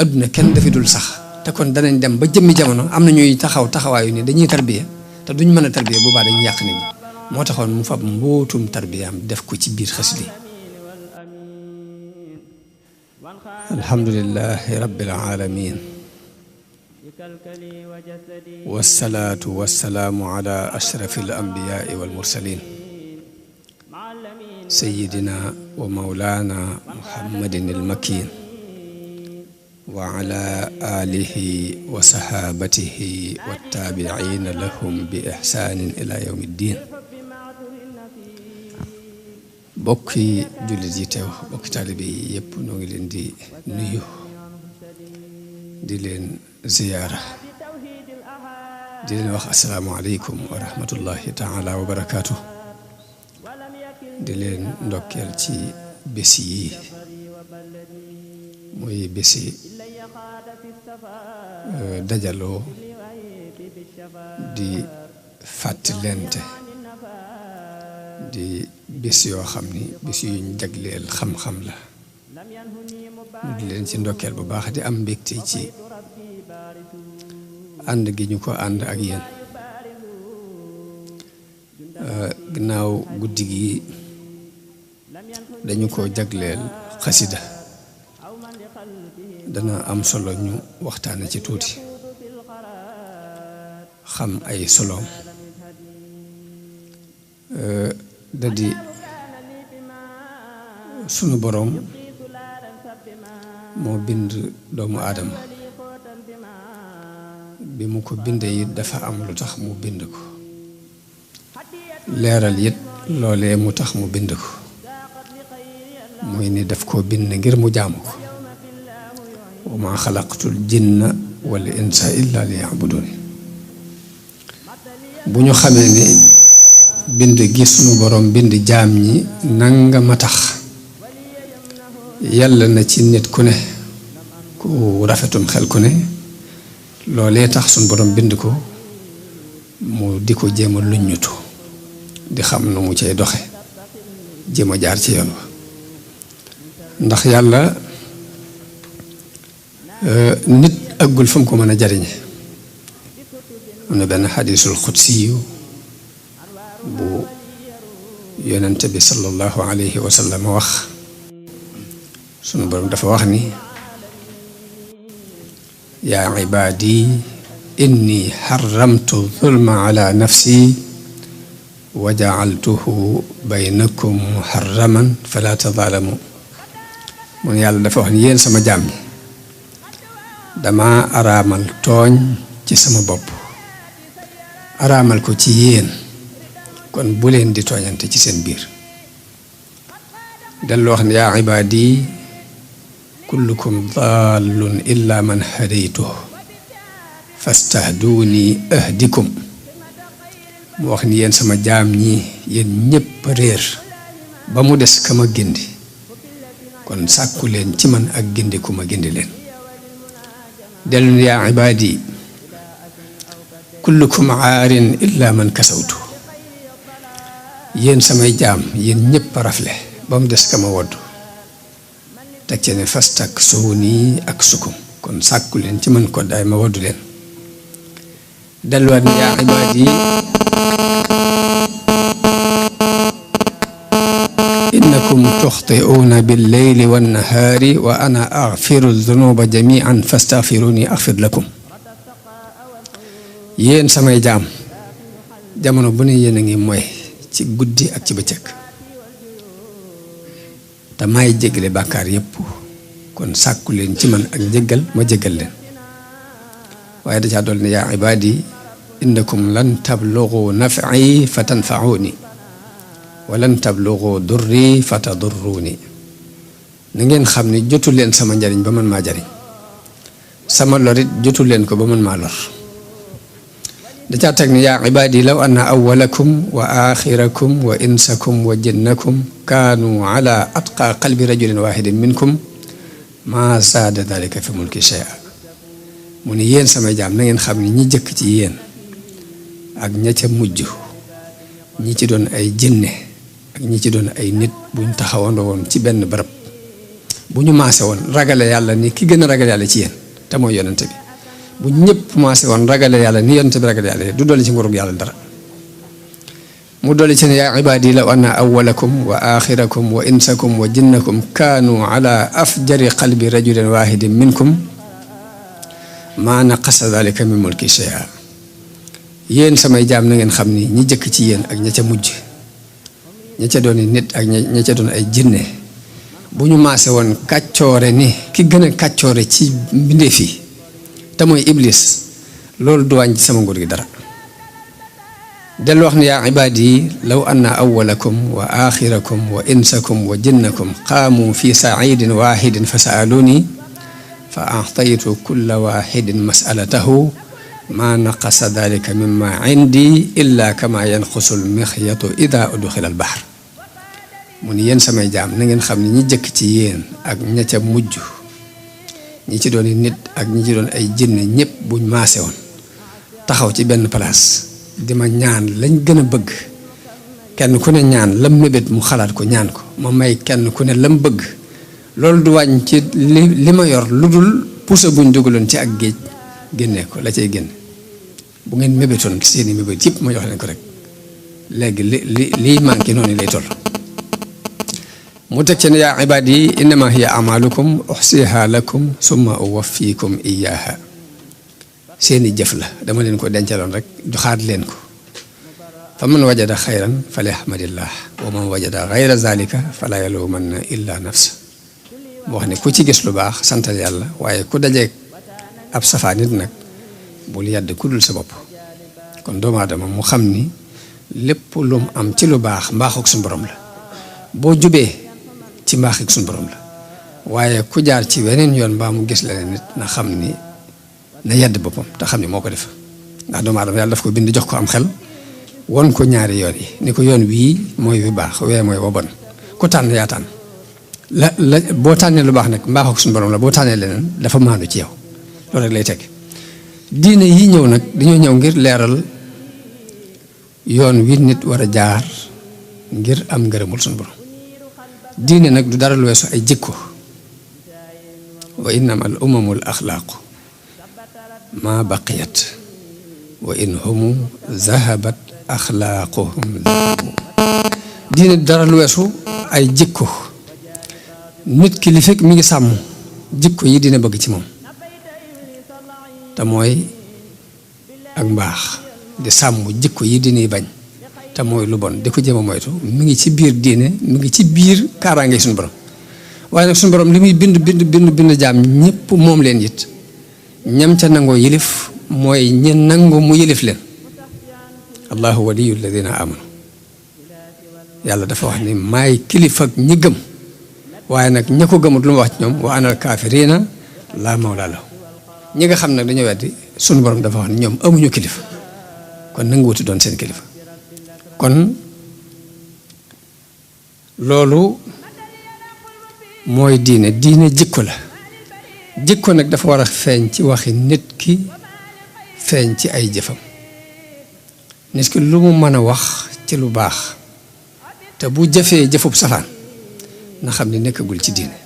adduna kenn dafi dul sax te kon danañ dem ba jëmmi jamono am na ñuy taxawaayu ni dañuy tarbiya te duñ mën a tarbiya boobaa dañuy yàq nit ñi moo taxoon mu fab mbootum tarbiyaam def ko ci biir xasida yi alhamdulillahi rabbil alamin wassalaatu wassalaamu ala ashrafil anbiyaai wal mursalin sayyidina wa mawlana muhammadin al makin wa ala alihi wa sahabatihi wattabiina lahum bi ihsanin ila yawmi ddin bokki jullit yi teew bokki taalibe yi yépp noo ngi leen di nuyu di leen ziyaara di leen wax assalaamu aleykum wa rahmatullahi taala wa barakaatu di leen ndokkeel ci bés yi muy bési dajaloo di fàttalente di bés yoo xam ni bés yuñ jagleel xam-xam la ñu di leen ci ndokkeel bu baax di am mbégte ci ànd gi ñu ko ànd ak yéen ginnaaw guddi gi dañu ko jagleel xasida dana am solo ñu waxtaane ci tuuti xam ay soloom da di sunu boroom moo bind doomu aadama bi mu ko bindee it dafa am lu tax mu bind ko leeral it loolee mu tax mu bind ko muy ni daf koo bind ngir mu jaamu ko wa maa xalaqtul jinna wal insa illa liya'budun bu ñu xamee ni bind gi sunu boroom bind jaam ñi nangama tax yàlla na ci nit ku ne ku rafetum xel ku ne loolee tax sunu boroom bind ko mu di ko jéem a luññutu di xam nu mu cay doxe jéem a jaar ci yoon wa ndax yàlla nit aggul fu mu ko mën a jariñe am na benn xadiisul xudsiyu bu yonente bi sallallahu alayhi wa sallam wax sunu boroom dafa wax ni yaa ibaadi inni xaramtu zulma ala nafsi wa jacaltuhu baynakum muharraman fala tadaalamu mun yàlla dafa wax ni yéen sama jaam ñi dama araamal tooñ ci sama bopp araamal ko ci yéen kon bu leen di tooñante ci seen biir dellu wax ne yaa ibaadi kullukum dallun illa man hadaytuh fastahduuni ahdikum mu wax ni yéen sama jaam ñi yéen ñépp réer ba mu des ka ma gindi kon sàkku leen ci man ak gindi ku ma gindi leen dellu ne yaa ibaadi kullukum aarin illa man kasawtu yéen samay jaam yéen ñépp rafle ba mu des ka ma woddu teg ci ne fastak suuni ak sukum kon sàkku leen ci man ko daay ma woddu leen delluwaat ni yaa ibaadi innakum tuxti'uuna billeyli wannahaari wa ana agfiru dunuba jamian fastaghfiruni agfir lakum yéen samay jaam jamono bu ne yéen a ngi mooy ci guddi ak ci bëccëg te may jéggale bàkkaar yépp kon sàkku leen ci man ak njéggal ma jéggal leen waaye da caa dool ne yaa ibaadi innakum lan tablugu naf'i fa tanfa'uni wa lan tablugu durri fa tadurruni na ngeen xam ne jotu leen sama njariñ ba man maa jariñ sama lorit jotu leen ko ba man maa lor da caa teg ne yaa ibaadi law anna awwalakum wa axirakum wa insakum wa jinnakum kaanu ala atqa qalbi rajulin wahidin minkum ma zaada dalika fi mulki shay'a mu ne yéen samay jaam na ngeen xam ne ñi jëkk ci yéen ak ña ca mujj ñi ci doon ay jinne ak ñi ci doon ay nit buñ taxawandoo woon ci benn barab bu ñu maase woon ragale yàlla ni ki gën a ragale yàlla ci yéen te mooy yonente bi bu ñëpp maase woon ragale yàlla ni yonente bi ragale yàlla du dolli ci nguurug yàlla dara mu dolli ci ne yaa ibaadi law anna awwalakum wa axirakum wa insakum wa jinnakum kaanu ala afjari qalbi rajulin wahidin minkum maa naqasa dalika min mulki shay'a yéen samay jaam na ngeen xam ni ñi jëkk ci yéen ak ña ca mujj ña ca doon nit ak ña ca doon ay jinne bu ñu maase woon kàccoore ni ki gën a kàccoore ci mbindeef yi te mooy iblis loolu du wàññi sama nguur gi dara del wax ne yaa ibaadi law anna awwalakum wa axirakum wa insakum wa jinnakum qaamu fi saidin waxidin fa saaluni fa ataytu kulla waxidin masalatahu ma naqasa dalika mimma indi illa kama yanqusul mixyatu ida udxila al bahr mu ni yéen samay jaam na ngeen xam ne ñi jëkk ci yéen ak ña ca mujj ñi ci doon nit ak ñi ci doon ay jinne ñëpp buñ maase woon taxaw ci benn place di ma ñaan lañ gën a bëgg kenn ku ne ñaan lam mébét mu xalaat ko ñaan ko ma may kenn ku ne lam bëgg loolu du wàññ ci li ma yor lu dul pusa buñ dugaloon ci ak géej génnee ko la cay génn bu ngeen mébétoon seeni mébét yëpp ma jox leen ko rek léegi liy manqué noonu lay toll mu teg ci ne yaa ibaadi innama hiya amalukum uxsiha lakum summa uwaffikum iyaha seeni jëf la dama leen ko dencaloon rek joxaat leen ko fa man wajada xayran fali ahmadillah wa man wajada xayra zalika fala yalumanna illa nafsa mu wax ne ku ci gis lu baax santal yàlla waaye ku dajeeg ab safaa nit nag bul yàdd ku dul sa bopp kon doomu aadama mu xam ni lépp lu mu am ci lu baax mbaaxuk suñu borom la boo jubee ci mbaaxuk suñu borom la waaye ku jaar ci weneen yoon mbaa mu gis leneen nit na xam ni na yedd boppam te xam ni moo ko def ndax doomu aadama yàlla daf ko bind jox ko am xel won ko ñaari yoon yi ni ko yoon wii mooy wi baax wee mooy wa bon ku tànn yaa tànn la boo tànnee lu baax nag mbaaxuk suñu borom la boo tànnee leneen dafa maandu ci yow loolu rek lay teg diine yi ñëw nag dañoo ñëw ngir leeral yoon wi nit war a jaar ngir am ngërëmul suñu borom diine nag du dara lu weesu ay jikko wa innama al umamul axlaaqu ma baqiyat wa in humu zahabat axlaaquhum zahabu diine du dara lu weesu ay jikko nit ki li fekk mi ngi sàmm jikko yi dina bëgg ci moom te mooy ak mbaax di sàmm jikko yi dina bañ te mooy lu bon di ko jéem a moytu mi ngi ci biir diine mi ngi ci biir kaaraange suñu borom waaye nag suñu borom li muy bind jaam ñëpp moom leen it ñam ca nangoo yilif mooy ñi nangu mu yilif leen allahu waliyu alladina amanu yàlla dafa wax ni maay kilifa ak ñi gëm waaye nag ña ko gëmut lu mu wax ci ñoom wa anal kaafirina laa mawla lahu ñi nga xam nag dañoo weddi sunu borom dafa wax ne ñoom amuñu kilifa kon nangu wuti doon seen kilifa kon loolu mooy diine jikko la jikko nag dafa war a feeñ ci waxi nit ki feeñ ci ay jëfam nit ki lu mu mën a wax ci lu baax te bu jëfee jëfub safaan na xam ne nekkagul ci diine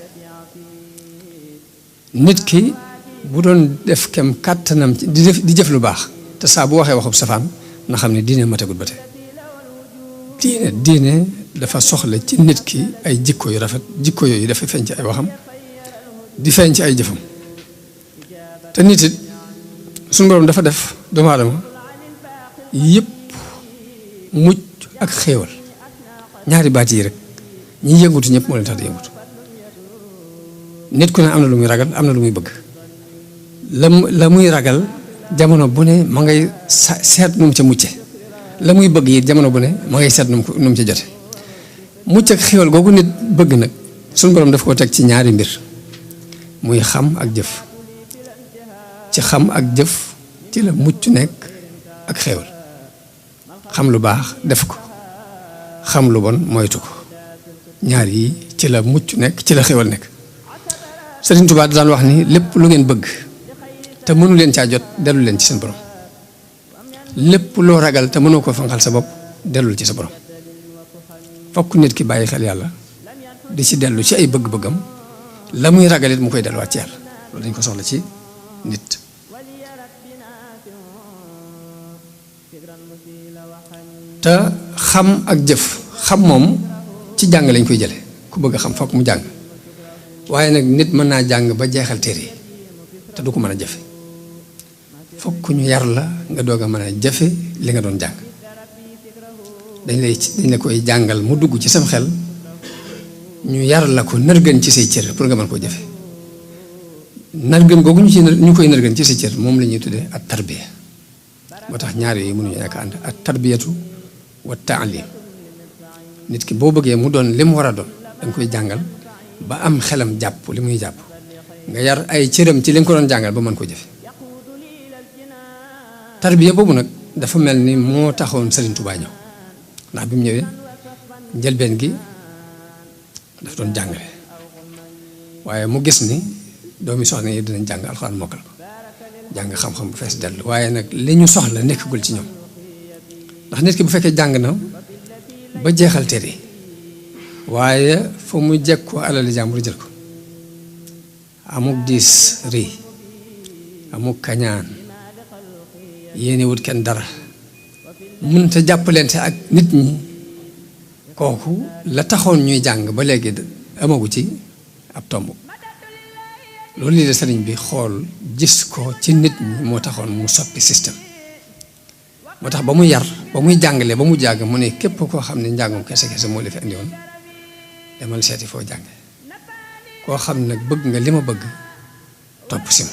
nit ki bu doon def kem kàttanam di jëf lu baax te saa bu waxee waxub safaan na xam ne diine matagul ba tey diine dafa soxla ci nit ki ay jikko yu rafet jikko yooyu dafa feeñ ci ay waxam di feeñ ci ay jëfam te nit it suñu borom dafa def doomu aadama yëpp mucc ak xéewal ñaari baat yi rek ñi yëngutu ñëpp moo leen tax di yëngutu nit ku ne am na lu muy ragal am na lu muy bëgg la muy ragal jamono bu ne ma ngay seet nu mu ca mucce la muy bëgg yi jamono bu ne ma ngay seet nu mu ca jote mucc ak xéewal googu nit bëgg nag suñu borom daf ko teg ci ñaari mbir muy xam ak jëf ci xam ak jëf ci la mucc nekk ak xéewal xam lu baax def ko xam lu bon moytu ko ñaar yi ci la mucc nekk ci la xéewal nekk Sëriñ Tuubaa daan wax ni lépp lu ngeen bëgg te mënu leen caa jot dellu leen ci seen borom lépp loo ragal te mënoo ko fanqal sa bopp dellul ci sa borom fokk nit ki bàyyi xel yàlla di ci dellu ci ay bëgg-bëggam la muy ragalit mu koy delluwaat ci yàlla loolu dañ ko soxla ci nit. te xam ak jëf xam moom ci jàng lañ koy jële ku bëgg a xam fokk mu jàng waaye nag nit mën naa jàng ba jeexal téere yi te du ko mën a jëfe fokk ñu yar la nga doog a mën a jëfe li nga doon jàng dañ la koy jàngal mu dugg ci sam xel ñu yar la ko nërgën ci say cër pour nga mën koo jëfe nërgën googu ñu koy nërgën ci say cër moom la ñuy tuddee at tarbiya moo tax ñaar yooyu mënuñu ñàkk ànd at tarbiyatu wa taalim nit ki boo bëggee mu doon li mu war a doon danga koy jàngal ba am xelam jàpp li muy jàpp nga yar ay cëram ci li nga ko doon jàngal ba mën ko jëfe tarbiya boobu nag dafa mel ni moo taxoon Serigne Touba ñëw ndax bi mu ñëwee njëlbeen gi dafa doon jàngale waaye mu gis ni doomi soxna yi dinañ jàng alxuraan mokkal ko jàng xam-xam bu fees dell waaye nag li ñu soxla nekkagul ci ñoom ndax nit ki bu fekkee jàng na ba jeexal téere waaye fa mu jekk ko alali jàmbur jël ko amuk diis rëy amuk kañaan yéene wut kenn dara mënta jàppalante ak nit ñi kooku la taxoon ñuy jàng ba léegi amagu ci ab tomb loolu lii de sëriñ bi xool gis ko ci nit ñi moo taxoon mu soppi système moo tax ba mu yar ba muy jàngale ba mu jàng mu ne képp koo xam ne njàngum kese kese moo la fi andi woon demal seeti foo jànge koo xam ne nag bëgg nga li ma bëgg topp si ma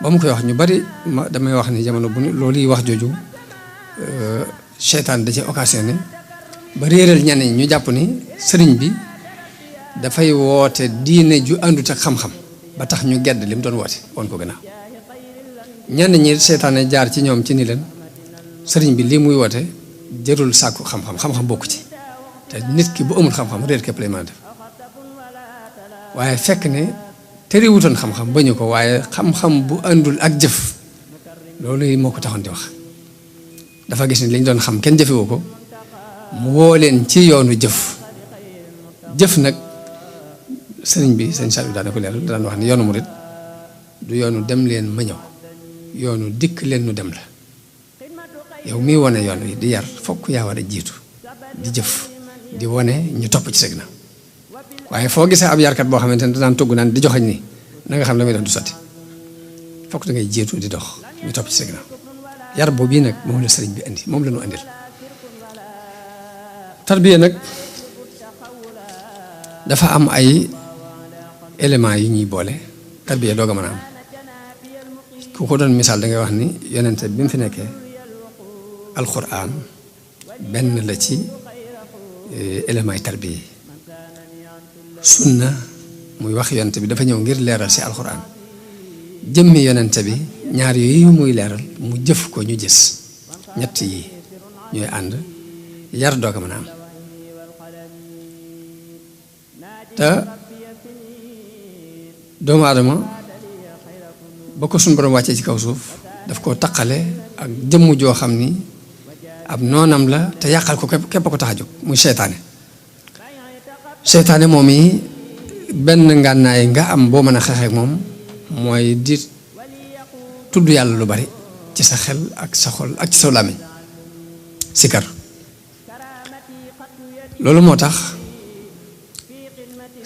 ba mu koy wax ñu bari damay wax ni jamono bu loolu yi wax jooju seytaan da ci occasionné ba réeral ñenn ñi ñu jàpp ni sëriñ bi dafay woote diine ju àndut ak xam-xam ba tax ñu gedd li mu doon woote woon ko gannaaw ñenn ñi seytaane jaar ci ñoom ci ni leen sëriñ bi lii muy woote jërul sàkku xam-xam xam-xam bokku ci te nit ki bu amul xam-xam réer képp lay mën a def waaye fekk ne terewutoon xam-xam bañu ko waaye xam-xam bu àndul ak jëf loolu yi moo ko taxoon di wax dafa gis ni li ñu doon xam kenn jëfewu ko mu woo leen ci yoonu jëf nag sëriñ bi sëñ Saliou daan na ko leeral daan wax ni yoonu murit du yoonu dem leen ma ñëw yoonu dikk leen nu dem la yow miy wane yoon wi di yar fokk yaa war a jiitu di jëf di wane ñu topp ci sëg na waaye foo gisee ab yarkat boo xamante ne danaan togg naan di joxañ ni na nga xam la muy def du sotti fokk da ngay jiitu di dox ñu topp ci sëg na yar boobu bii nag moom la sëriñ bi andi moom la ñu andil tarbiya nag dafa am ay éléments yu ñuy boole tarbiya doog a mën a am ku ko doon misaal da ngay wax ni yonente bi mu fi nekkee alquran benn la ci éléments yi tarbiya yi sunna muy wax yonente bi dafa ñëw ngir leeral si alquran jëmmi yonente bi ñaar yooyu muy leeral mu jëf ko ñu gis ñett yi ñooy ànd yar doog a mën a am te doomu aadama ba ko suñu borom wàccee ci kaw suuf daf koo taqale ak jëmm joo xam ni ab noonam la te yàqal ko képp ko tax a jóg muy seytaane moom yi benn ngànnaay nga am boo mën a xeexee ak moom mooy di tudd yàlla lu bari ci sa xel ak sa xol ak ci sa làmmiñ sikar loolu moo tax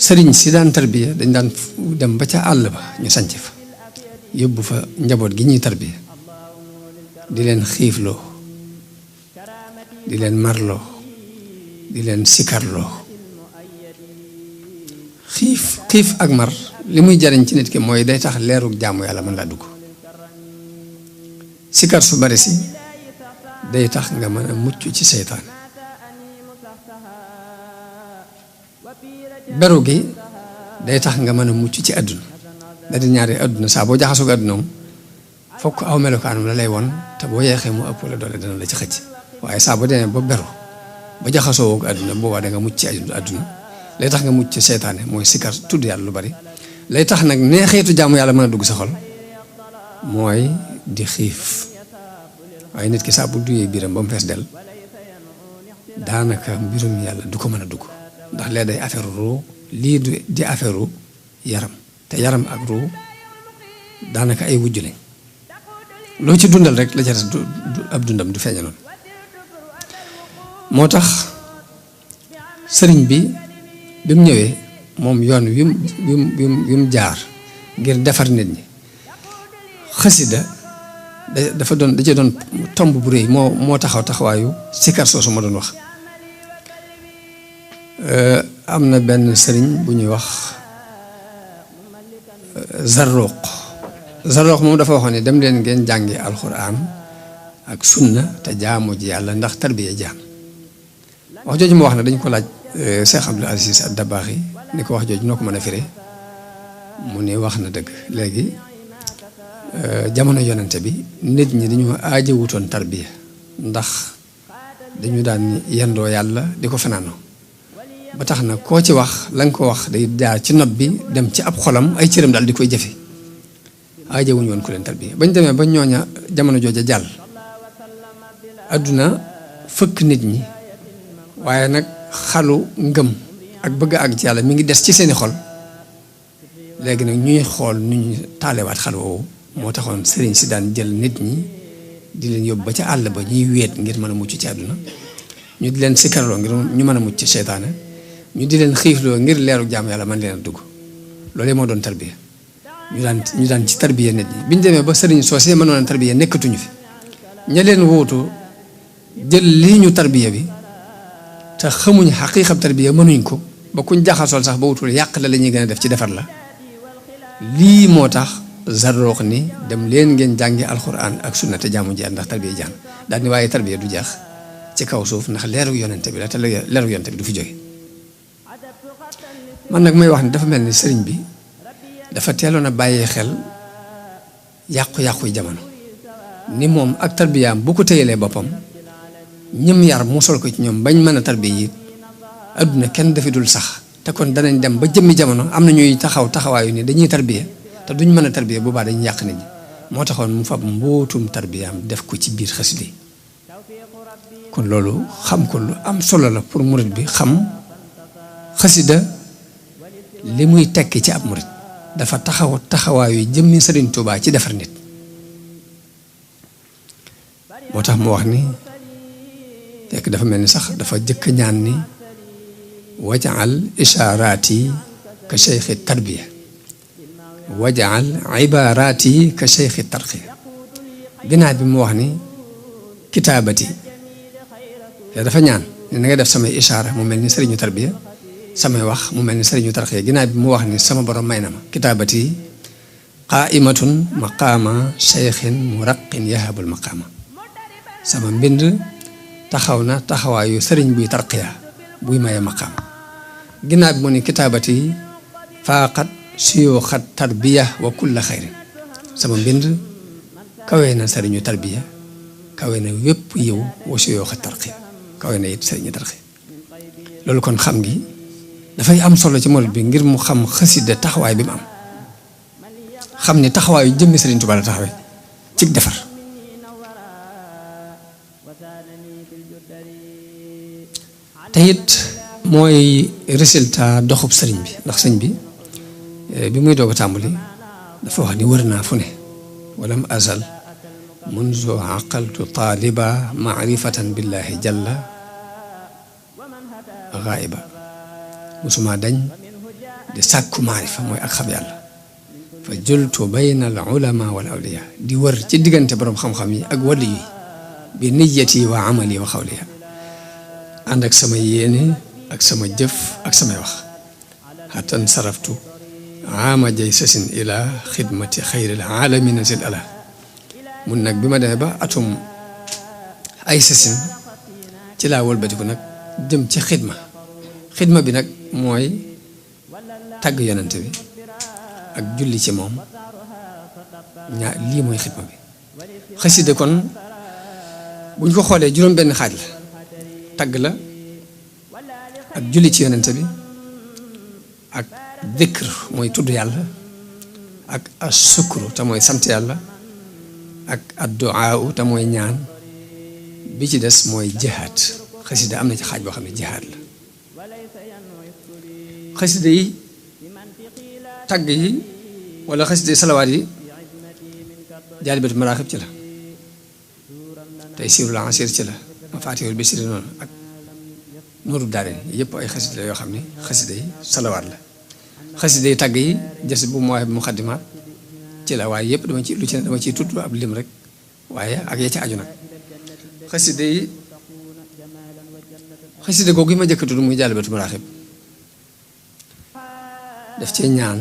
sëriñ si daan tarbiya dañ daan dem ba ca àll ba ñu sanc fa yóbbu fa njaboot gi ñuy tarbiya di leen xiifloo di leen marloo di leen sikarloo xiif ak mar li muy jariñ ci nit ki mooy day tax leerug jaamu yàlla mën laa dugg sikar su bari si day tax nga mën a mucc ci seytaan beru gi day tax nga mën a mucc ci àdduna da di ñaari àdduna saa boo jaxasoo àdduna moom fokk aw melokaanam la lay won te boo yeexee mu ëpp la doole dana la ci xëcc waaye saa boo demee ba beru ba jaxasoo ak àdduna boobaa da nga mucc ci àdduna lay tax nga mucc ci seytaane mooy sikar tudd yàlla lu bari lay tax nag neexeetu jaamu yàlla mën a dugg sa xol mooy di xiif waaye nit ki saa bu duyee biiram ba mu fees del daanaka mbirum yàlla du ko mën a dugg ndax lee day affaire ruu lii di affaire yaram te yaram ak ruu daanaka ay wujj lañ loo ci dundal rek la ca des du ab dundam du feeñaloon moo tax sëriñ bi mu ñëwee moom yoon wi mu jaar ngir defar nit ñi xasida da cee doon tomb bu rëy moo taxawaayu sikar soosu ma doon wax am na benn sëriñ bu ñuy wax Zarruq moom dafa waxoon ne dem leen ngeen jàngi alxuraan ak sunna te jaamu ji yàlla ndax tarbiya jaam wax jooju mu wax na dañ ko laaj Cheikh Abdul Aziz Ad-Dabakhi ni ko wax jooju noo ko mën a firee mu ne wax na dëgg léegi jamono yonente bi nit ñi dañu aajowutoon tarbiya ndax dañu daan yendoo yàlla di ko fanaanoo ba tax na koo ci wax la nga ko wax day jaar ci nopp bi dem ci ab xolam ay cëram daal di koy jëfe aajowuñu woon ku leen tarbiya bañ demee ba ñooña jamono jooja jàll adduna fëkk nit ñi waaye nag xalu ngëm ak bëgg a àgg ci yàlla mi ngi des ci seeni xol léegi nag ñuy xool nu ñu taalewaat xal woowu moo taxoon sëriñ si daan jël nit ñi di leen yóbbu ba ca àll ba ñuy wéet ngir mën a mucc ci àdduna ñu di leen sikkarloo ngir ñu mën a mucc ci seytaane ñu di leen xiifloo ngir leeru jaam yàlla man leen a dugg loolu moo doon tarbiya ñu daan ci tarbiya nit ñi biñ demee ba sëriñ soosee mënoon a tarbiya nekkatuñu fi ña leen wóotu jël lii ñu tarbiya bi te xamuñ xaqiiqab tarbiya mënuñ ko ba kuñ jaxasool sax ba wutul yàq la ñuy gën a def ci defar la lii moo tax Zarruq ni dem leen ngeen jàngi alxuraan ak sunna te jaamu ji ndax tarbiya jaan daal ni waaye tarbiya du jeex ci kaw suuf ndax leeru yonente bi la te leeru yonente bi du fi jóge man nag may wax ni dafa mel ni sëriñ bi dafa teeloon a bàyyee xel yàqu-yàqu jamono ni moom ak tarbiyaam bu ko téyelee boppam ñëm yar musal ko ci ñoom bañ mën a tarbiya yi adduna kenn dafi dul sax te kon danañ dem ba jëmmi jamono am na ñuy taxawaayu ni dañuy tarbiya te duñ mën a tarbiya bu baax dañuy yàq nit ñi moo taxoon mu fab mbootum tarbiyaam def ko ci biir xasida kon loolu xam ko lu am solo la pour murit bi xam xasida li muy tekki ci ab murit dafa taxawaayu jëmmi Sëriñ Tuubaa ci defar nit moo tax mu wax ni fekk dafa mel ni sax dafa jëkk ñaan ni wajaal ishaaraati ka cheikhi tarbiya wajaal ibaaraati ka cheikhi tarqiya ginnaaw bi mu wax ni kitaabati dafa ñaan ne na nga def samay ishaara mu mel ni sëriñu tarbiya samay wax mu mel ni sëriñu tarqiya ginnaaw bi mu wax ni sama borom may na ma kitaabati qaimatun maqaama cheikhin muraqin yahabul maqaama sama mbind taxaw na taxawaayu sëriñ buy tarqiya buy maye maqaam ginnaaw bi mu ni kitaabati faaqat suyuuxat tarbiya wa kulla xayrin sama mbind kawe na sëriñu tarbiya kawe na wépp yiw wa suyuuxat tarqiya kawe na it sëriñu tarqiya loolu kon xam gi dafay am solo ci murit bi ngir mu xam xasida taxawaay bi mu am xam ni taxawaayu jëmmi Sëriñ Tuubaa la taxawee ci defar te it mooy résultat doxub sëriñ bi ndax sëñ bi muy doog a tàmbali dafa wax ni wër naa fu ne walam azal munzu aqaltu taaliba maarifatan billahi jalla ghaiba musuma dañ di sàkku maarifa mooy ak xam yàlla fa jultu bayna al ulama wal awliya di wër ci diggante boroom xam-xam yi ak wàllu yi bi niyati wa amali wa xawliya ànd ak sama yéene ak sama jëf ak samay wax xatan saraftu ama jay sasin ila xidmati xayril alamina sil ala mun nag bi ma demee ba atum ay sasin ci laa wëlbatiku nag jëm ci xidma bi nag mooy tagg yonente bi ak julli ci moom lii mooy xidma bi xasida kon buñ ko xoolee juróom benn xaaj la tagg la ak julli ci yonente bi ak dikr mooy tudd yàlla ak asukru te mooy sant yàlla ak adduaa te mooy ñaan bi ci des mooy jihaad xasida am na ci xaaj boo xam ne jihaad la xasida yi tagg yi wala xasida salawaat yi jaalibatu maraaxib ci la tey siirul ansir ci la ma faatihul bisri noonu ak nuuru daarayni yëpp ay xasida la yoo xam ne xasida yi salawaat la xasida yi tagg yi jës bu Mawaahibu Muxaddimaat ci la waaye yëpp dama ciy tudd ab lim rek waaye ak ya ci aju nag xasida googu yi ma jëkk tudd muy jaalibatu maraaxib daf cee ñaan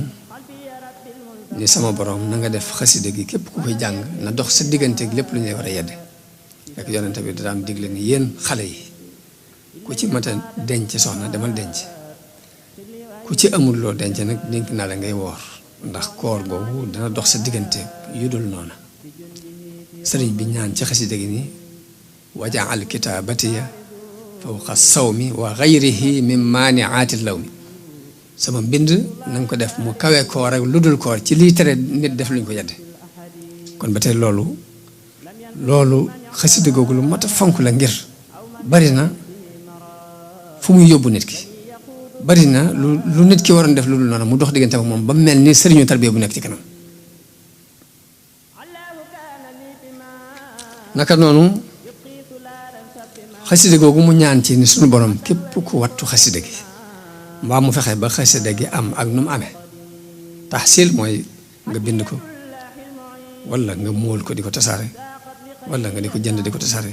ni sama borom na nga def xasida gi képp ku koy jàng na dox sa digganteeg lépp lu ñuy war a yedde ak yonent bi daan digle ni yéen xale yi ku ci mata denc soxna demal denc ku ci amul loo denc nag dénk naa la ngay woor ndax koor googu dana dox sa digganteeg yu dul noona sëriñ bi ñaan ci xasida gi ni wajaal kitaabatiya fawqa sawmi wa gayrihi min maaniaati lawmi sama mbind na nga ko def mu kawe koor ak lu dul koor ci liy tere nit def luñ ko yedde kon ba tey loolu xasida googu lu mat a fonk la ngir bari na fu muy yóbbu nit ki bari na lu nit ki waroon def lu dul noonu mu dox diggante ak moom ba mel ni sëriñu tarbiya bu nekk ci kanam naka noonu xasida googu mu ñaan ci ni suñu borom képp ku wattu xasida gi mbaa mu fexe ba xasida gi am ak nu mu amee taxsil mooy nga bind ko wala nga móol ko di ko tasaare wala nga di ko jënd di ko tasaare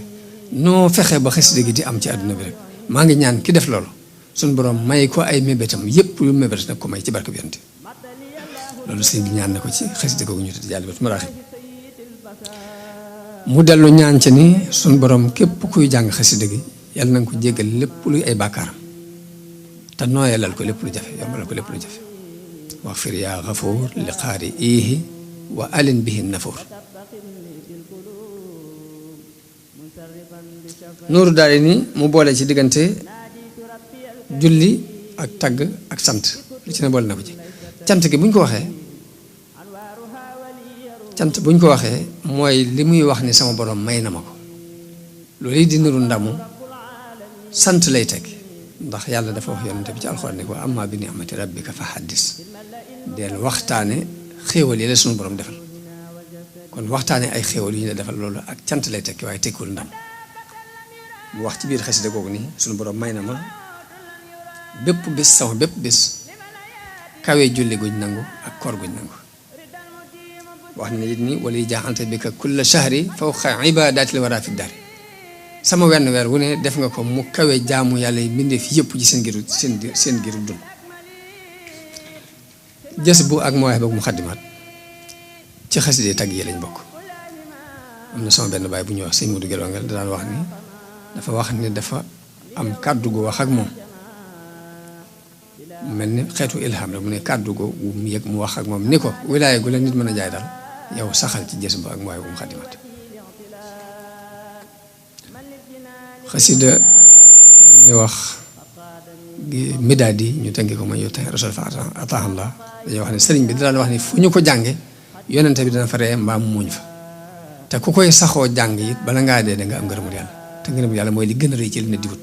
noo fexe ba xasida gi di am ci àdduna bi rek maa ngi ñaan ki def loolu suñu borom may ko ay mébétam yépp yu mébét nag ko may ci barke bi yonent loolu sëñ bi ñaan na ko ci xasida googu ñu tudd jaalibatu maraaxib mu dellu ñaan ci ni suñu borom képp kuy jàng xasida gi yàlla na nga ko jéggal lépp luy ay bàkkaaram te nooyalal ko lépp lu jafe yombalal ko lépp lu jafe wax fir yaa xafuur li xaari iihi wa alin bihi nafuur nuuru daal ni mu boole ci diggante julli ak tagg ak sant lu ci ne boole na ko ci cant gi buñ ko waxee mooy li muy wax ni sama borom may na ma ko loolu yi di niru ndamu sant lay teg ndax yàlla dafa wax yonente bi ci alxuraan ni ko amma bi ni'mati rabbika fa haddis del waxtaane xéewal yi la suñu borom defal kon waxtaane ay xéewal yu ñu la defal loolu ak cant lay tekki waaye tekkiwul ndam mu wax ci biir xasida googu nii suñu borom may na ma bépp bis sama bépp bis kawe julli guñ nangu ak koor guñ nangu wax na it ni wala jaaxante bi ka kulla shahri fawqa ibadatil wara fi daari sama wenn weer wu ne def nga ko mu kawe jaamu yàlla yi mbindeef yëpp ci seen giru dund jës bu ak Mawaahibu Muxaddimaat ci xasida tagg yi lañ bokk am na sama benn baay bu ñuy wax sëñ Modou Gelongal daan wax ni dafa am kàddu gu wax ak moom mu mel ni xeetu ilham la mu ne kàddu gu mu yëg mu wax ak moom ni ko wilaaya gu la nit mën a jaay daal yow saxal ci jës bu ak Mawaahibu Muxaddimaat xasida ñuy wax midaad yi ñu tënki ko ma yow te rasul fa ataahallah dañuy wax ne sëriñ bi daan wax ni fu ñu ko jànge yonente bi dana fa ree mbaa mu muñ fa te ku koy saxoo jàng it bala ngaa dee da nga am ngërëmul yàlla te ngërëmul yàlla mooy li gën a rëy ci li nit di wut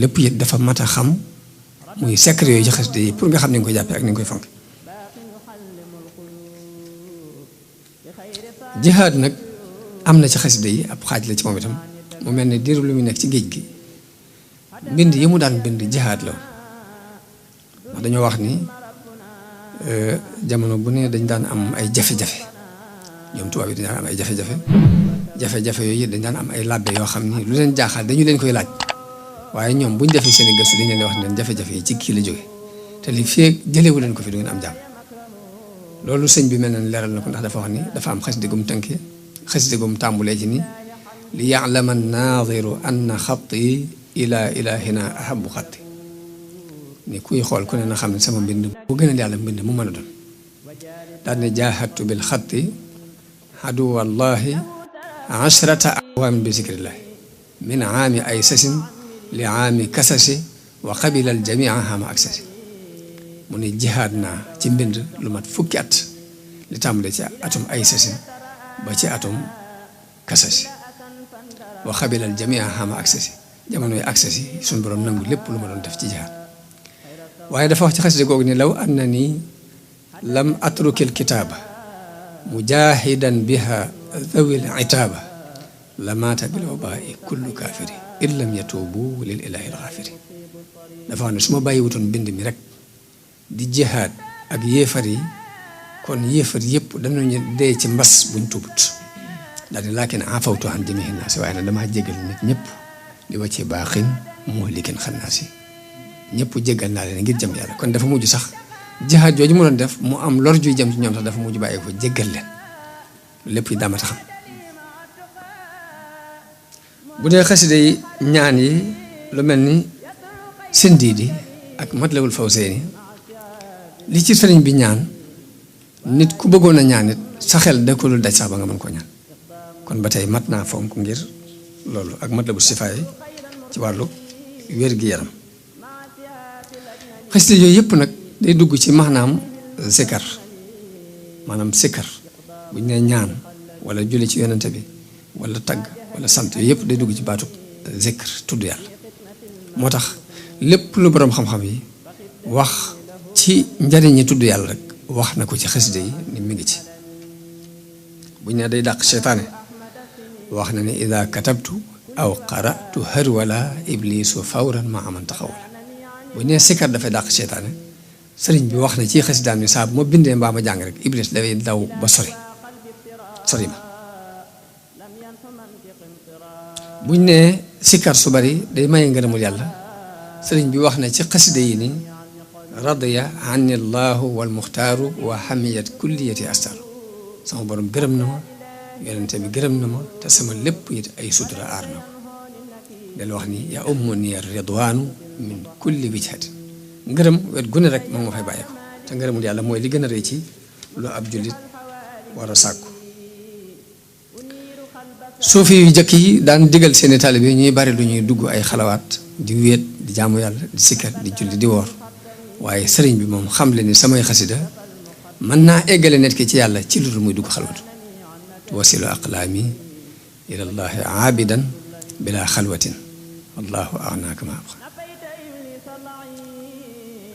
lépp it dafa mat a xam muy secret yooyu ci xasida yi pour nga xam ni nga koy jàppee ak ni nga koy fonk jihaad nag am na ci xasida yi ab xaaj la ci moom itam mu mel ni diiru lu mu nekk ci géej gi mbind yi mu daan bind jihaad la ndax dañoo wax ni jamono bu ne dañ daan am ay jafe-jafe ñoom tubaab yi dañ daan am ay jafe-jafe yooyu dañ daan am ay labbe yoo xam ni lu leen jaaxal dañu leen koy laaj waaye ñoom bu ñu defee seen i gëstu dañ leen wax ne jafe-jafe yi ci kii la jóge te li fee jëlewu leen ko fi du ngeen am jàmm loolu sëñ bi mel na leeral na ko ndax dafa wax ni dafa am xasida gum tënkee xasida gum tàmbulee ci ni li ya'lama an-naadiru anna xatti ila ilahina ahabu xatti ni kuy xool ku ne na xam ne sama mbind bu gën a yàlla mbind mu mën a doon daal ne jaahadtu bil xatti aduwallahi ashrata awaamin bi zikrillahi min aami ay sasin li aami kasasi wa qabila al jamia hama aksasi mu ne jihaad naa ci mbind lu mat fukki at li tàmbalee ci atum ay sasin ba ci atum kasasi wa qabila al jamia hama aksasi jamono yi aksasi suñu borom nangu lépp lu ma doon def ci jihaad waaye dafa wax ci xasida googu ni law annani lam atrukil kitaaba mujahidan biha dhawil itaaba la maata bil wabaa'i kullu kaafiri in lam yatuubu lil ilaahi al-ghaafiri dafa wax ne su ma bàyyi wutoon bind mi rek di jihaad ak yéefar yi kon yéefar yëpp danañu dee ci mbas buñ tuubut daal di laakin afawtu an jamii'i naasi waaye nag damaa jégal nit ñëpp li wàccee baaxin muhlikin xannaasi ñëpp jégal naa leen ngir jëm yàlla kon dafa mujj sax jihaad jooju mu doon def mu am lor juy jëm ci ñoom sax dafa mujj bàyyi ko jégal leen lépp yi daama taxam bu dee xasida yi ñaan yi lu mel ni Sindiidi ak Matlabul Fawzayni li ci sëriñ bi ñaan nit ku bëggoon a ñaan it sa xel da ko dul daj sax ba nga mën koo ñaan kon ba tey mat naa fonk ngir loolu ak Matlabul Sifaay ci wàllu wér-gi-yaram xasida yooyu yëpp nag day dugg ci maanaam zikar maanaam sikkar bu ñu nee ñaan wala julli ci yonente bi wala tagg wala sant yooyu yëpp day dugg ci baatu zikr tudd yàlla moo tax lépp lu boroom xam-xam yi wax ci njariñi tudd yàlla rek wax na ko ci xasida yi ni mi ngi ci bu ñu nee day dàq seytaane wax na ni ida katabtu aw qara'tu harwala iblisu fawran ma aman taxawala bu ñu nee sikkar dafay dàq seytaane sëriñ bi wax na ci xasidaam ni saa bu ma bindee mbaa ma jàng rek iblis dafay daw ba sori ma buñ nee sikkar su bari day maye ngërëmul yàlla sëriñ bi wax na ci xasida yi ni radiya anni llahu wal muxtaaru wa hamiyat kulliyati astaru sama borom gërëm na ma yonente bi gërëm na ma te sama lépp it ay sutura aar na ko del wax ni ya ummu ni ridwaanu min kulli wijhatin ngërëm wet gu ne rek moom nga fay bàyyi ko te ngërëmul yàlla mooy li gën a rëy ci lu ab jullit war a sàkku suufi yu jëkk yi daan digal seeni taalibe yi ñuy bari lu ñuy dugg ay xalawaat di wéet di jaamu yàlla di sikkar di julli di woor waaye sëriñ bi moom xam le ni samay xasida mën naa eggale nit ki ci yàlla ci lu dul muy dugg xalwatu wasilu aqlaami ilallahi aabidan bila xalwatin wallahu agnaaka ma abqa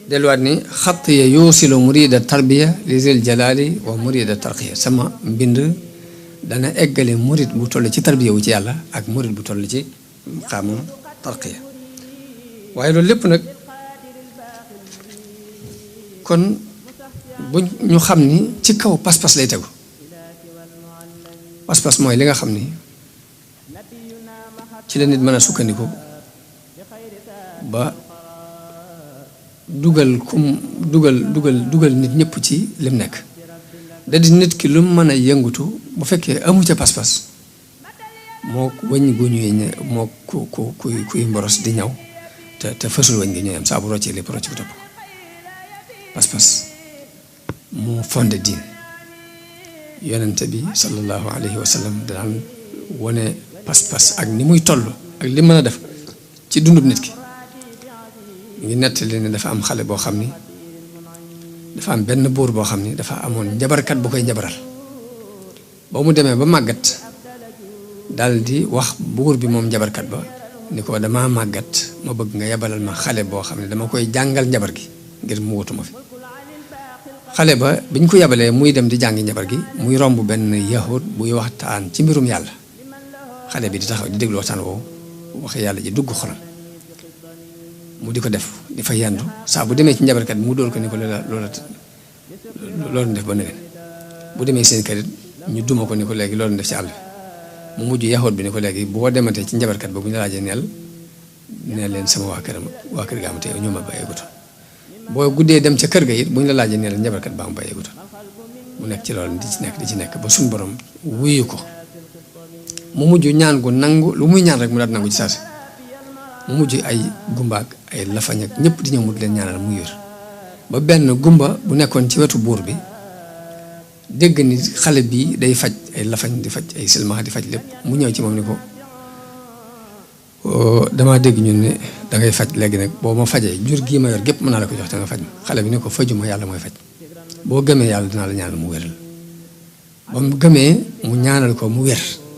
delluwaat ni xatt ya yuusilu murida tarbiya li zil jalali wa murida tarqiya sama mbind dana eggale murid bu toll ci tarbiya wu ci yàlla ak murid bu toll ci xaamam tarqiya waaye loolu lépp nag kon bu ñu xam ni ci kaw pas-pas lay tegu pas-pas mooy li nga xam ni ci la nit mën a sukkandiku ba dugal nit ñëpp ci lim nekk da di nit ki lu mu mën a yëngutu bu fekkee amu ca pas-pas moo wëñ gu ñuy moo kuy mboros di ñaw te fësul wëñ gi ñooy am saa bu roccee lépp rocc bu topp ko pas-pas moo fondé diin yonente bi sallallahu alayhi wa sallam daan wone pas-pas ak ni muy toll ak li mën a def ci dundub nit ki ngi nettali ne dafa am xale boo xam ni dafa am benn buur boo xam ni dafa amoon njabarkat bu koy njabaral ba mu demee ba màggat dal di wax buur bi moom njabarkat ba ni ko damaa màggat ma bëgg nga yabalal ma xale boo xam ne dama koy jàngal njabar gi ngir mu wutuma fi xale ba biñ ko yabalee muy dem di jàngi njabar gi muy romb benn yahud buy waxtaan ci mbirum yàlla xale bi di taxaw di déglu waxtaan woowu waxe yàlla ji dugg xolam mu di ko def di fa yandu saa bu demee ci njabarkat bi mu dóor ko ni ko loolu def ba nëgën bu demee seen kër ñu duma ko ni ko léegi loolu def ci àll bi mu mujj yaxoot bi ni ko léegi boo dematee ci njabarkat ba bu ñu la laajee neel leen sama waa kër ga am te ñoo ma bàyyee gutoon boo guddee dem ca kër ga it bu ñu la laajee neel njabarkat ba am bàyyee gutoon mu nekk ci loolu di ci nekk ba suñ borom wuyu ko mu mujj ñaan gu nangu lu muy ñaan rek mu daal nangu ci saasi mu mujj ay gumbaak ay lafañ ak ñëpp di ñëw mu di leen ñaanal muy wér ba benn gumba bu nekkoon ci wetu buur bi dégg ni xale bi day faj ay lafañ di faj ay silmaxa di faj lépp mu ñëw ci moom ni ko damaa dégg ñun ne dangay faj léegi nag boo ma fajee jur gii ma yor gépp mën naa la ko jox te nga faj ma xale bi ni ko fajuma yàlla mooy faj boo gëmee yàlla dinaa la ñaanal mu wéral ba mu gëmee mu ñaanal ko mu wér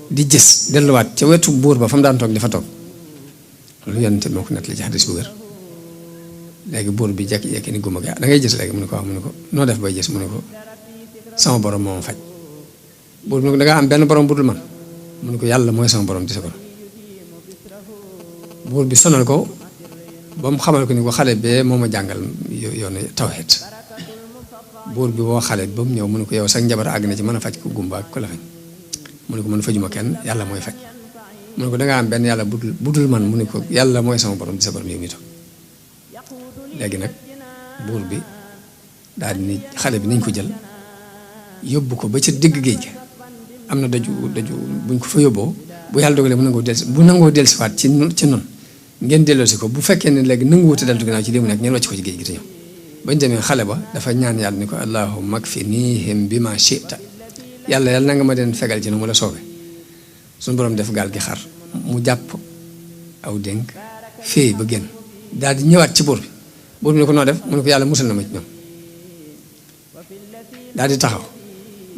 di gis delluwaat ca wetu buur ba fa mu daan toog di fa toog loolu yonente moo ko nettali ci xadis bu wér léegi buur bi jekki-jekki ni gumba gi da ngay gis léegi mu ne ko wax mu ne ko noo def bay gis mu ne ko sama borom moom faj buur bi ne ko da ngaa am benn borom bu dul man mu ne ko yàlla mooy sama borom di sa borom buur bi sonal ko ba mu xamal ko ni ko xale bee moo ma jàngal yoonu tawhid buur bi woo xale ba mu ñëw mu ne ko yow sax njabar àgg na ci mën a faj ko gumba ak ko la faj mu ne ko man fajuma kenn yàlla mooy faj mu ne ko da ngaa am benn yàlla bu dul man mu ne ko yàlla mooy sama borom di sa borom yow mi to léegi nag buur bi daal di ni xale bi nañ ko jël yóbbu ko ba ca digg géej gi am na daju buñ ko fa yóbboo bu yàlla dogalee bu nangoo dellusiwaat ci noonu ngeen delloosi ko bu fekkee ne léegi nanguwuute deltu ginnaaw ci li mu nekk ngeen wàcc ko ci géej gi te ñëw bañ demee xale ba dafa ñaan yàlla ni ko allahumma kfinihim bima shi'ta yàlla na nga ma den fegal ci nu mu la soobee suñu borom def gaal gi xar mu jàpp aw dénk féey ba génn daal di ñëwaat ci buur bi ne ko noo def mu ne ko yàlla musal na ma ci ñoom daal di taxaw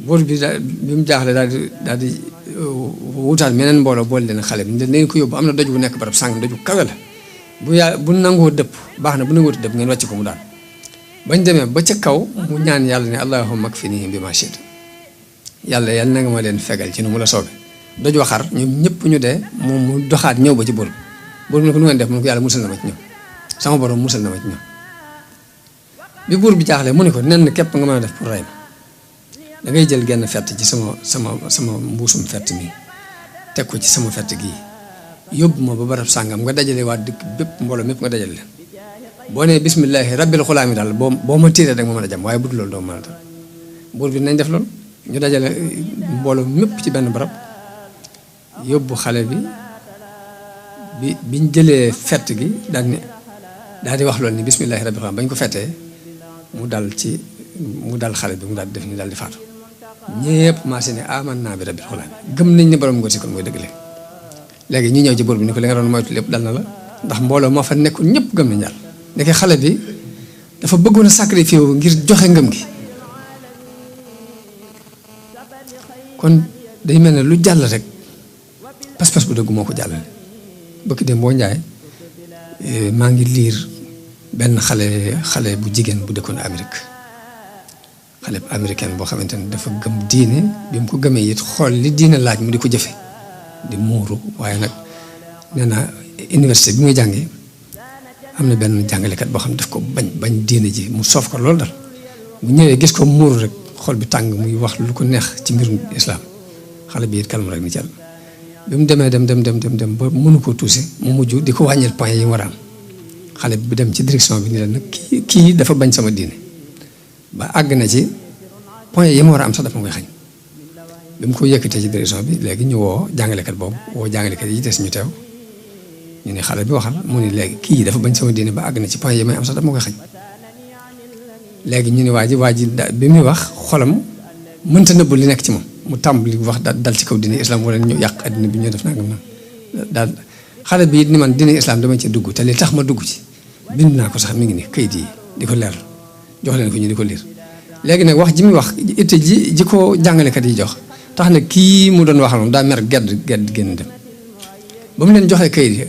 buur bi bi mu jaaxle daal di wutaat meneen mbooloo boole leen xale bi dañ ko yóbbu am na doj bu nekk barab sàng doj bu kawe la bu nangoo dëpp baax na bu nangoo dëpp ngeen wàcc ko mu daal bañ demee ba ca kaw mu ñaan yàlla ne allahumma kfinihim bima shi'ta yàlla na nga ma leen fegal ci nu mu la soobee doj waxar ñoom ñëpp ñu dee moom mu doxaat ñëw ba ci buur bi ne ko nu ngeen def mu ne ko yàlla musal na ma ci ñoom sama borom musal na ma ci ñoom bi buur bi jaaxlee mu ne ko nen képp nga mën a def pour rey ma da ngay jël genn fett ci sama mbuusum fett mi teg ko ci sama fett gii yóbbu ma ba barab sàngam nga dajale waa dëkk bépp mbooloo mépp nga dajale leen boo nee bismillahi rabbil xulaami daal boo ma tiiree rek ma mën a jam waaye bu dul loolu doo mën a dal buur bi nañ def loolu ñu dajale mbooloo mépp ci benn barab yóbbu xale bi biñ jëlee fett gi daal di wax loolu ni bismillahi rabbil xulaami bañ ko fettee mu dal xale bi mu daal di def ni daal di faatu ñëpp maase ne amanna bi rabbil xulaami gëm nañ ne borom ngóor si kon mooy dëgg léegi ñu ñëw ci buur bi ni ko li nga doon moytu lépp dal na la ndax mbooloo moo fa nekkul ñëpp gëm nañ yàlla ndeke xale bi dafa bëggoon a sacrifice ngir joxe ngëm gi kon day mel ne lu jàll rek pas-pas bu dëgg moo ko jàllale bëgg dem boo njaay maa ngi liir benn xale bu jigéen bu dëkkoon Amérique xale bu américaine boo xamante ne dafa gëm diine bi mu ko gëmee it xool li diine laaj mu di ko jëfe di muuru waaye nag nee na université bi muy jàngee am na benn jàngalekat boo xam ne daf ko bañ diine ji mu soof ko loolu dal bu ñëwee gis ko muuru rek xol bi tàng muy wax lu ko neex ci mbirum islam xale bi it kalm rek ni jàll bi mu demee dem ba mënu koo tuuse mu mujj di ko wàññil point yi mu war a am xale bi dem ci direction bi ni leen nag kii dafa bañ sama diine ba àgg na ci point yi mu war a am sax dafa ma koy xañ bi mu ko yëkkatee ci direction bi léegi ñu woo jàngalekat boobu woo jàngalekat yi des ñu teew ñu ne xale bi waxal mu ne léegi kii dafa bañ sama diine ba àgg na ci point yi may am sax dafa ma koy xañ léegi ñu ne waa ji bi muy wax xolam mënta nëbb li nekk ci moom mu tàmbali wax dal ci kaw diine islam wala ñu yàq addina bi ñu def nangam nag daal xale bi it ni man diine islam dama ci dugg te li tax ma dugg ci bind naa ko sax mi ngi ni kayit yi di ko leer jox leen ko ñu di ko liir léegi nag wax ji muy wax itte ji ko jàngalekat yi jox tax na kii mu doon waxal moom daa mer gedd génn dem ba mu leen joxee kayit yi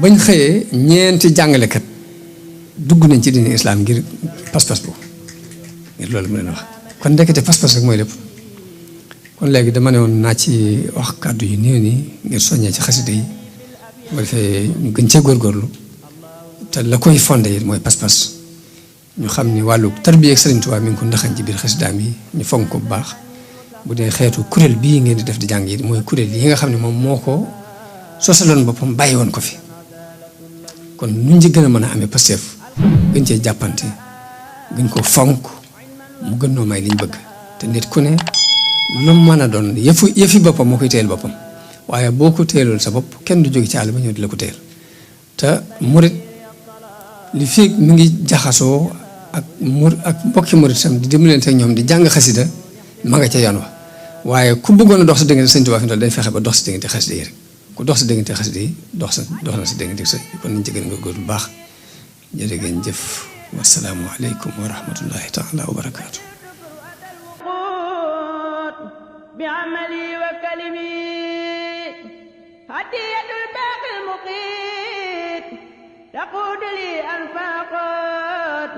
bañ xëyee ñeenti jàngalekat dugg nañ ci diine islam ngir pas-pas boobu ngir loolu mu leen wax kon ndekete pas-pas rek mooy lépp kon léegi dama ne woon naa ci wax kàddu yu néew nii ngir soññee ci xasida yi bu defee ñu gën cee góorgóorlu te la koy fondé it mooy pas-pas ñu xam ni wàllu tarbiya ak Sëriñ Tuubaa mi ngi ko ndaxañ ci biir xasidaam yi ñu fonk ko bu baax bu dee xeetu kuréel bii ngeen di def di jàng yi mooy kuréel yi nga xam ne moom moo ko sosaloon boppam bàyyi woon ko fi kon nuñ ci gën a mën a amee Pastef gën cee jàppante gën ko fonk mu gën noo may liñ bëgg te nit ku ne lu mën a doon yëfi boppam moo koy téyel boppam waaye boo ko téyelool sa bopp kenn du jóge ci àll ba ñëw di la ko téyel te murit li fii mi ngi jaxasoo ak mbokki murit sam di dimbalante ak ñoom di jàng xasida ma nga ca yoon wa waaye ku bëggoon a dox sa diggante Sëñ Tuubaa fi day fexe ba dox sa diggante xasida yi rek ku dox sa diggante xasida yi dox na sa diggante sa kon nañ ci gën nga góor bu baax jërë ngeen jëf wasalaamu aleykum wa rahmatullahi taala wa barakaatu بعملي وكلمي هدية الباقي المقيت تقود لي أنفاقات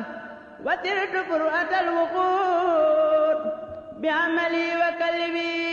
وترت برؤة الوقود بعملي وكلبي